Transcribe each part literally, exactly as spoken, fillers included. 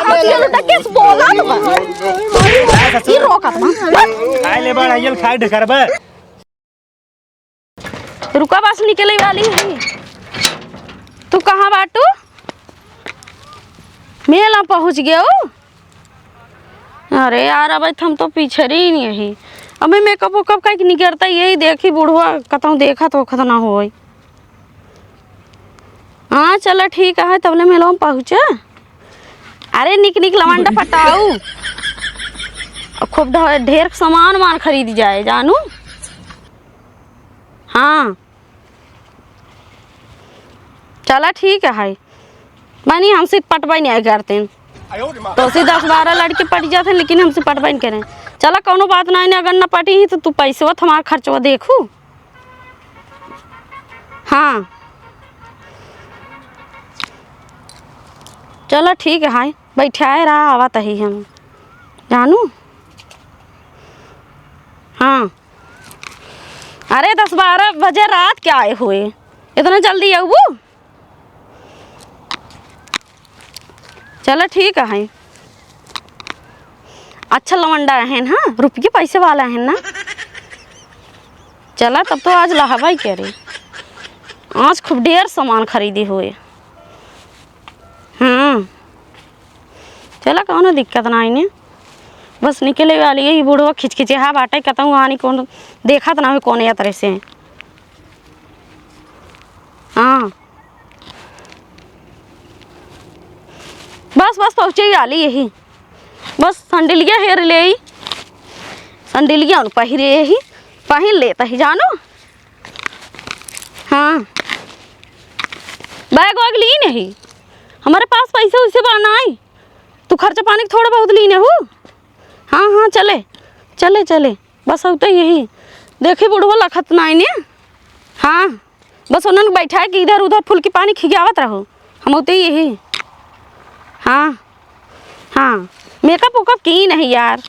अब ये लोटा केस बोला तो बा। ई रोकत बा। खाए ले बड़ा, ये खाए ढकरबा। रुका, बस निकले वाली है। तू कहाँ बाटू? मेला पहुँच गयो। अरे यार, अब हम तो पिछड़ी ही नहीं ही। अब मैं मेकअप वेकअप कइके निकरता, यही देखी बुढ़वा कतहूँ देखत होखत ना होई। हाँ, चला ठीक है, तबले मेलवा में पहुँचा। अरे निक निक लवंडा पटाऊ। खूब ढ-, ढेर सामान वामान खरीद जाए जानू। हाँ, चला ठीक है। मानी हमसे पटवाई नहीं करते हैं। तो से दस बारह लड़के पट जाते हैं, लेकिन हमसे पटवाई नहीं करें। चला कौनो बात नहीं, अगर न पटी ही तो तू पैसवा तो हमारा खर्चवा देखू। हाँ, चला ठीक है, बैठाए रहा, आवत ही हम जानू। हाँ, अरे दस बारह बजे रात के आए हुए, इतना जल्दी अबू? चला ठीक है, अच्छा लवंडा है ना, रुपये पैसे वाला है ना। चला तब तो आज लहबाई करे, आज खूब ढेर सामान खरीदे हुए। हाँ, चला कौनो दिक्कत ना आईने, बस निकले वाली है। ई बुढ़वा खिचखिचेहा बाटे, कतहूँ आनी कौन देखत ना हो कौन या तरह से। हाँ, बस बस पहुँचे वाली यही, बस संडिलिया हेर ले, संडिलिया उन पहिरे यही, पहिन लेता ही जानू। हाँ, बैग वैग ली नहीं, हमारे पास पैसे वैसे बा नाई। तू खर्चा पानी के थोड़ा बहुत लीने हो। हाँ हाँ, चले चले चले, बस होते यही। देखी बुढ़वा लखत ना आईने। हाँ, बस उन्हन के बैठा के इधर उधर फुल्की पानी खियावत रहो, हम होते यही। हाँ हाँ, मेकअप वेकअप की नहीं यार,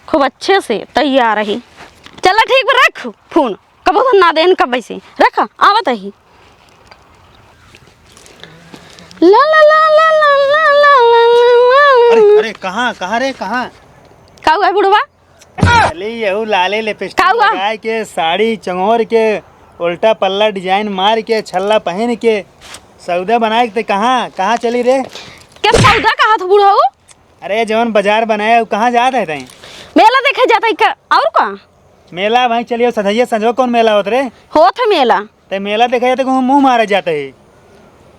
खूब अच्छे से तैयार रही। चला ठीक बा, रख फोन। कबो तो ना देन, कब ऐसे रखा, आवत ही। ला ला ला। अरे अरे, कहाँ कहाँ रे, कहाँ? का हुआ है बुढ़वा? चली यहू लाले लिपस्टिक का हुआ? लगाए के, साड़ी चंगोर के, उल्टा पल्ला डिजाइन मार के, छल्ला पहन के, सौदा बनाए के। ते कहाँ कहाँ चली रे? के सौदा कहा था बुढ़ऊ? अरे जवन बाजार बनाए, उ कहाँ जात है तई? मेला देखे जाता है का, और का? मेला भाई चलियो, सधैया संझो कौन मेला होत रे? होत है मेला। ते मेला देखे जाते कहूँ मुँह मारे जाते है।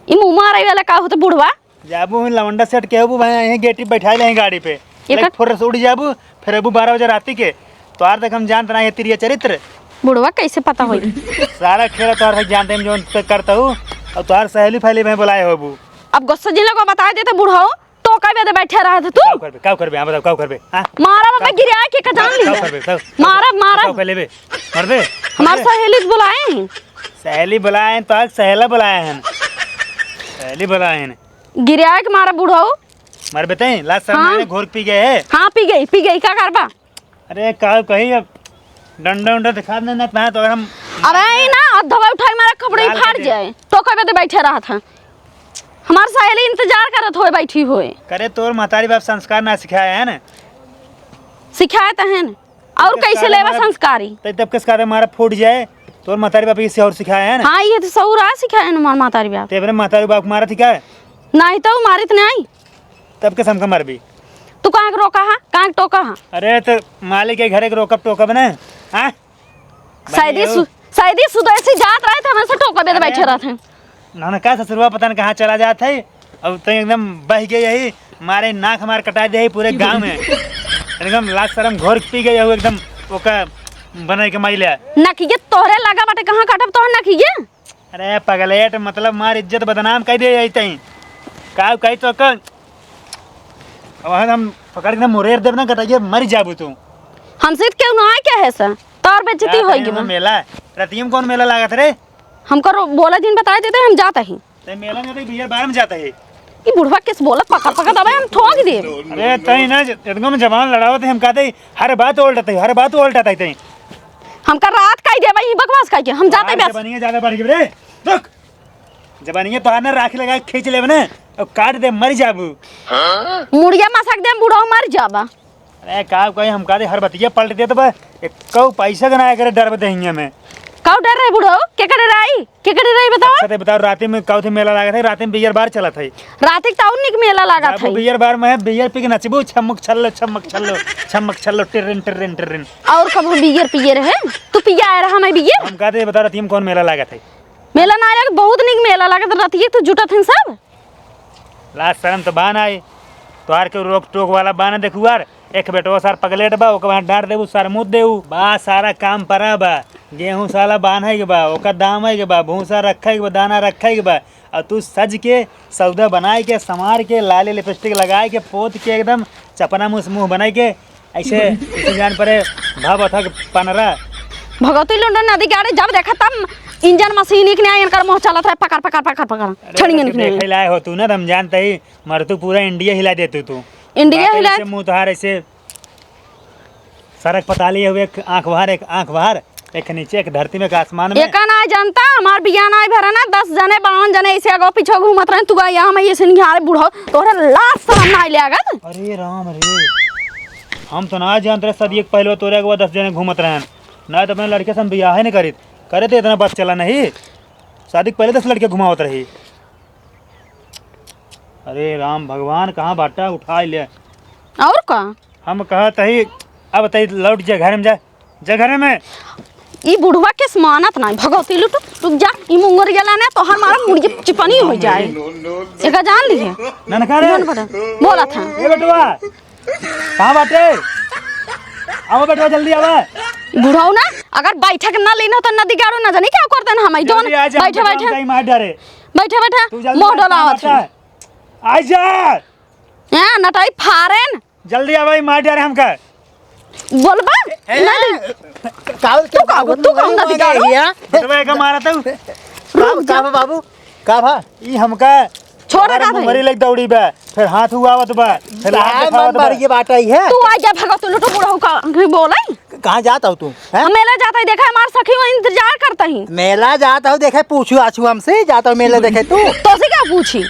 ई मुँह मारे वाला का होत बुढ़वा? जाबू ही लवंडा सेट के अबू भाई, यहीं गेटी बैठा ले गाड़ी पे। एक लाइक फोर से उड़ी जाबू, फिर अबू बारह बजे राती के। तोहार देख हम जानत ना ये तिरिया चरित्र। बुढ़वा कैसे पता होई? सारा खेल तोहार है, जानते हम जौन से करता हूँ। और तोहार सहेली फैली में बुलाए हो अबू। अब गुस्सा जिन लोग बता देते बुढ़ऊ। तो का बदे बैठे रहा था तू? का करबे, का करबे, हाँ, बताओ, का करबे, हाँ? मारा बाबा का गिरा के का जान का लिया। करबे, का मारा, मारा। का लेबे? मर दे। हमार सहेली बुलाए हैं। सहेली बुलाए हैं, तो आज सहेला बुलाए हैं। सहेली बुलाए हैं। गिरा के मारा बुढ़ऊ। मर बेटे, लाज शर्म हाँ। नहीं, घोर पी गए है। हाँ, पी गई, पी गई, का करबा? अरे, का कही अब, डंडा उंडा दिखा दे ना, ना तो हम अबे, ई ना, अब दवाई उठाई मारा, कपड़े लाल फाट कर दे। जाए। तो कबे तो बैठे रहा था। हमार सहेली इंतजार करत होए, बैठी होए। करे, तोर महतारी बाप संस्कार ना सिखाए है ना? सिखाए तो है ना। और संस्कार कैसे लेवा हमारा संस्कारी? ते तब किस कारण मारा फूट जाए? तोर महतारी बाप इसे और सिखाए है ना? हाँ, ये तो सौर आ सिखाए ना हमार महतारी बाप। ते अपने महतारी बाप को मारा थी क्या? नहीं तो मारित नहीं। तब के हमका मरबी। तू कहाँ के रोका हा? कहाँ के टोका हा? अरे तो मालिक के घरे के रोकब टोकब ना। हाँ? शायद ये बनियो। सु-, शायद ये सुदेशी जात रहे थे, हमसे टोका बेद अरे बैठे रहते हैं। ननका ससुरवा पता न कहाँ चला जात है। अब तो एकदम बह गई यही, मारे नाक हमार कटा दे है पूरे गाँव में। एकदम लाज शर्म घोर पी गई हो एकदम। ओका बने के माइले। नकिए तोहरे लगा बाटे, कहाँ काटब तोहर नकिए? अरे पगलेट, मतलब मार इज्जत बदनाम कर दे जाते हैं। का कही तो कर, अब हम पकड़ के ना मुरेर देब ना, गटाइए मर जाबू तू। हमसे तो क्यों ना आए क्या है सर? तोर बेइज्जती जात होई है गी हम बा। मेला, रतियम कौन मेला लागत रे? हमको रो-, बोला दिन बताए देते, हम जाता ही। ते मेला में तो भैया बाहर में जाता है। ई बुढ़वा किस बोलत पकड़ पकड़ दबे, हम ठोक दे। अरे तई ना, इतना में जबान लड़ावत है, हम कहते ही, हर बात उल्टत है, हर बात उल्टत है तई। हमका रात का ही देबे, ई बकवास का के, हम जाते ही बस। जबानिया ज्यादा बढ़ गई रे, रुक। जबानिया तोहार ना राखी लगा के खींच लेबे ना। अब काट दे, मर जाबू। मुड़िया मसक दे, बुढ़ऊ मर जाबा। अरे का कही, हम का दे हर बतिया पलट देत बा। एक्कौ पैसा के ना एकरे डर बा देहिया में। का डर रहे बुढ़ऊ? के करे रही? के करे रही बताओ? अच्छा, ते बताओ, राती में का उठे मेला लागत है? राती में बियर बार चलत है। राती के तो और निक मेला लागत है। बियर बार में है, बियर पी के नचबू, छमक छल्लो, छमक छल्लो, छमक छल्लो, टिर्रिन, टिर्रिन, टिर्रिन। और कब बियर पिए रहे? तू पिया आए रहा मैं बियर? हम कहते, बता, राती में कौन मेला लागत है? मेला ना लागत, बहुत निक मेला लागत, राती के तो जुटत हैं सब। लाज शरम तो बा नाई। तोहार के रोक टोक वाला बा ना देखुआर। एक बेटवा सार पगलेट बा, ओके वहाँ डांट देबू, सार मुद देबू। बा सारा काम परा बा। गेहूं साला बान्हे के बा, ओकर दाम है के बा, भूसा रखे के बा, दाना रखे के बा। और तू सज के, सौदा बनाए के, संवार के, लाली लिपस्टिक लगाए के, पोत के एकदम चपना मुस मुंह बनाए के, ऐसे, ऐसे जान परे, भाव अथक पनरा। भगवती लुंडन नदी गाड़ी जब देखा तब इंजन मशीन एक नया इनकर मुंह चलत रहे, पकड़, पकड़, पकड़, पकड़। अरे, छड़ियन तो के देखे लाए हो तू ना, तो हम जानते ही मरतू पूरा इंडिया हिला देतू तू। इंडिया बात हिला ऐसे मुंह तोहार ऐसे सड़क पताली हुए, एक आंख बाहर, एक आंख बाहर, एक नीचे, एक धरती में, एक आसमान में। एका ना जनता, हमार बिया ना भरा ना, दस जने, बावन जने ऐसे आगो पीछे घूमत रहे, तू यहाँ में ये सिंघारे बुढ़ो, तोहरे लाज शरम ना ले आगत। अरे राम रे, हम तो ना जानत रहे, शादी के पहले तोरे अगवा दस जने घूमत रहन, ना तो अपने लड़के से हम बियाह ही नहीं करित, करे तो इतना बात चला नहीं, शादी के पहले दस लड़के घुमावत रही। अरे राम भगवान, कहाँ बाटा उठा ले। और का? हम कहत हई, अब तई लौट जा घर में, जा, जा घर में। ई बुढ़वा केस मानत नहीं, भगवती लुटू, रुक जा, ई मुंगरिया लाने तोहर मारा मुड़िया चिपनी हो जाए। एका जान लिहे। ननका रे। बोला था। ए बेटवा, कहाँ बाटे? आवा बेटवा, जल्दी आवा। बुढ़ऊ ना, अगर बैठक ना लेना तो नदी गाड़ो ना जानी क्या कर देना हम, जल्दी आ जा, बैठे, हम बैठे। कहीं मार डारे। बैठे, बैठे, तू जल्दी मोह आ, डोलावत कहाँ है। बाटे? आ जा। हैं, नटाई फारेन। जल्दी आवा, ई मार डारे हमका। बोलबा? ए, नहीं। का, तू का, तू कौन नदी गाड़ो? हिया? बेटवा, एका मारा तू। का, का बा बाबू? का भा? ई हमका छोड़ अरे का भाई? मुंगरी लग दौड़ी बा, फिर हाथ उआवत बा, फिर लात साहब देखावत बा। मर ये बात आई है। तू आ जा, भगत लुटू बुढ़ऊ का, कहीं बोलाई? कहाँ जात हो तू, हैं? हम मेला जात ही, देखा हमार सखी वहीं इंतजार करता ही। मेला जात हो, देखे पूछू आछू हमसे, जात हो मेला देखे तू। तो से क्या पूछी?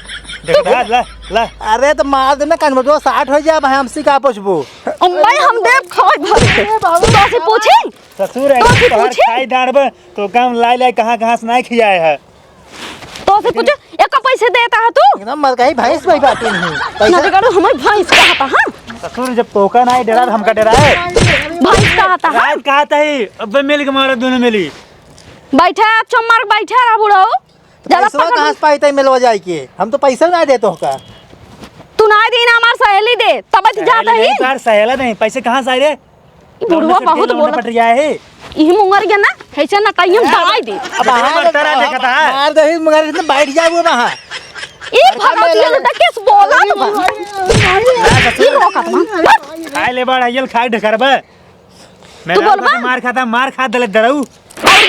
देख, ला, ला, ला। अरे तो मार देना, कनबटवा साठ हो जाए, भाई हमसे का पूछबू? अम्मा, हम देव खाए भर के। अरे बाबू, तो से पूछी? ससुर है, तो से तोहार पूछी? खाई डांडब, तो काम लाई लाई कहाँ कहाँ से नहीं खियाए है। तो से पूछे, एको पैसे देता है तू? एकदम मर गई भैंस वही बात नहीं। पैसे ना करो, हमारी भैंस कहता है। ससुर जब तोका नहीं डरा, हमका डरा है। भैंस कहता है। रात कहता है, अब मिल के मारो दोनों मिली। बैठा, चुम्मर बैठा रहा बुढ़ऊ। ज्यादा पैसवा पकड़ कहाँ से पाई तई मिलवा जाए के? हम तो पैसा ना दे तोहका। तू ना दे ना, हमार सहेली दे, तब तो जाता सहेली ही। नहीं, तार सहेला नहीं, पैसे कहाँ से आए रे? ई बुढ़वा कौन से बहुत तेल बोलत। पट गया है? इही मुंगर के ना, ऐसे ना टाइम दवाई दे। अब बाहर बता रहा देखा था। मार दे ही मुंगर, इतने बैठ जाए वो वहाँ। ई भगत ये लुटा केस बोला तो। ई रोकत मा। खाए ले बाड़, आइयल खाए ढकरबा। तू मेरा बोलबा? मार खाता, मार खा दले दरऊ। और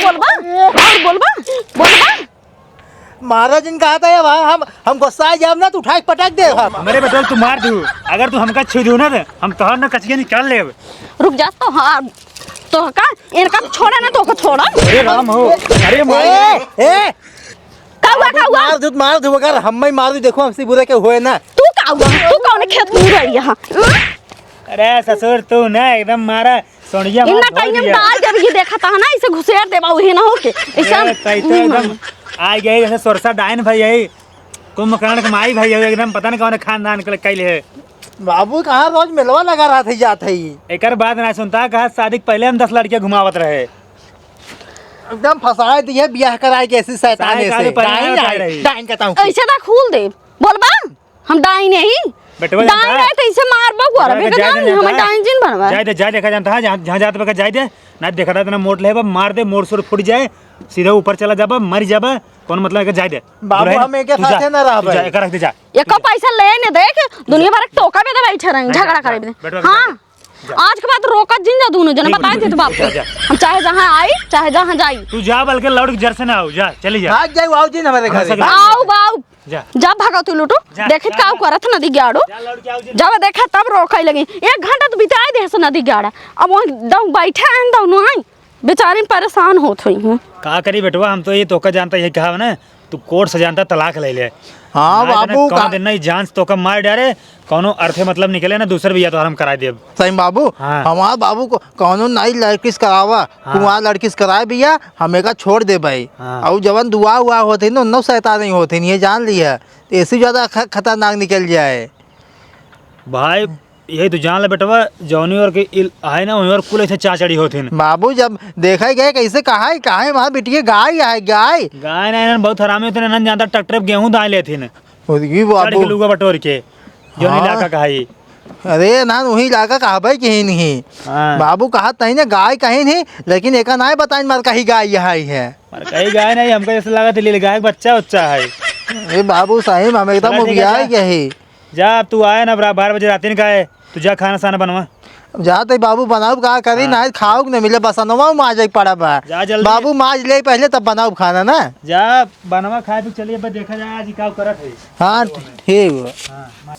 बोलबा? और बोलबा? बोलबा? महाराज जी ने कहा था, "ये वहाँ हम, हम गुस्सा जाब ना, तो उठा के पटक दे हम।" हमरे बदल तू मार दू, अगर तू हमका छू दू ना, तो हम तोहर ना कचिया निकाल लेब। रुक जा, तो हाँ, तो का, इनका छोड़ा ना, तो को छोड़ा। अरे राम हो, अरे माई। ए, ए, का हुआ, का हुआ? मार दू, मार दू, अगर हम ही मार दू, देखो हमसे बुरा के होए ना। तू का हुआ? तू कौन खेत में रही यहाँ? हाँ? अरे ससुर, तू ना एकदम मारा सोनिया इन्ना मार धो टाइम दिया। डाल जब ये देखा था ना, इसे घुसेर देबा, उहे ना होके। ऐसा ए, तई तो एकदम आ गई जैसे सोरसा डाइन भाई है, कुंभकर्ण के माई भाई है, एकदम पता नहीं कौन खानदान के कैले है। बाबू कहाँ रोज मेलवा लगा रहा था, जात है ये। एकर बात ना सुनता, कहा शादी के पहले हम दस लड़कियां घुमावत रहे। एकदम फंसाए दिए, ब्याह कराए के ऐसी शैतान फंसाए ऐसे। काहे पहले डाइन, बताए डाइन, रही? डाइन कहता हूँ। ऐसे ना खूल दे, बोलबा? हम डाइन नहीं। बेटवा डाइन जाता है। रहे तो इसे मार बबुआ, बेटवा बेटा जाए जान, देता हमें है। डाइन जिन बनवा। जाए दे, जाए देखा जानता है, जहाँ, जहाँ जात बा जाए दे। ना देखा था इतना मोट लेबा, मार दे, मोर सोर फूट जाए, सीधा ऊपर चला जाबा, मर जाबा, कौन मतलब है कि जाए दे। बाबू, दुल्हन, हम एके तू जा, साथे ना रहबे। तू जा, एका रख दे, जा। एको पैसा ले ने दे कि दुनिया भर के टोका में तो बैठे रहेंगे, जा, झगड़ा जा, करे में। बेटवा, हाँ, जा, जा। आज के बाद रोका जिन जा दोनों जना, ठीक, बताए ठीक, दे तो बाप ठीक, को। जा, जा। हम चाहे जहाँ आई, चाहे जहाँ जाई। तू जा, बल्कि लौट के जर से ना आओ, जा, चली जा। भाग जाओ, आओ जिन हमारे हमारे घर। साथ आओ, आओ। जा। जा भागो तू लुटू। जा, देखित जा, का जा। करत नदी गाड़ो। जा, लौट के आओ जी। जब देखा तब रोकई लगी। एक घंटा तो बिताई दे से नदी गाड़ा। अब वहाँ दम बैठा है, दम नहीं। बेचारी परेशान होत हुई हूँ। का करी बेटवा, हम तो ये तोका जानता, ये कहा ना, तू कोर्ट से जानता तलाक ले ले। हाँ ना, बाबू, कौनो का दिन नहीं, जान से तोका मार डारे, कौनो अर्थे मतलब निकले ना, दूसर बियाह तोहार हम कराई देब। सही बाबू, हाँ। हमार बाबू को कौनो नाई लड़की से करावा, हाँ। कुंवार लड़की से कराए बियाह, हम एका छोड़ देबे। हाँ। अउर जवन दुआ हुआ होते न, उन्नो शैतान नहीं होते, ये जान लिया। तो ऐसे ज्यादा ख-, खतरनाक निकल जाए। भाई, यही तो जान ले बेटवा, जौनी ओर के इल-, आए ना, वहीं ओर कुल ऐसे चाचड़ी होथिन। बाबू, जब देखे गए, कैसे कहा है, कहा है, हमार बिटिया गाय है, गाय। गाय ना, इन्हन बहुत हरामी होथिन, इन्हन जानता ट्रैक्टर पे गेहूं दाए लेथिन। और ये चढ़ के बाबू। लुगा बटोर के, जौनी हाँ। इलाका का है। अरे ना, वही इलाका कहबे के ही नहीं। हाँ। बाबू, कहा तही ने गाय कहीं नहीं, लेकिन एका ना बताइन मार कही गाय यहाँ ही है। मार कही गाय नहीं, हमका जैसे लगा था लील गाय के बच्चा, बच्चा है। अरे बाबू, सही में हम एकदम चला, ठीक है, उबियाए जा। गए ही। जा, अब तू आए ना, अब रा-, बारह बजे रातिन का है, तू जा खाना साना बनवा। जा तो बाबू बनाउब का करी, हाँ। ना खाउब न मिले, बसनवा माजे के पड़ा बा। जा जल्दी। बाबू माज ले पहले, तब बनाउब खाना ना। जा बनवा खाए, फिर चलिए, अब देखा जाए आज का करत है। हाँ, ठीक बा। हाँ, मा-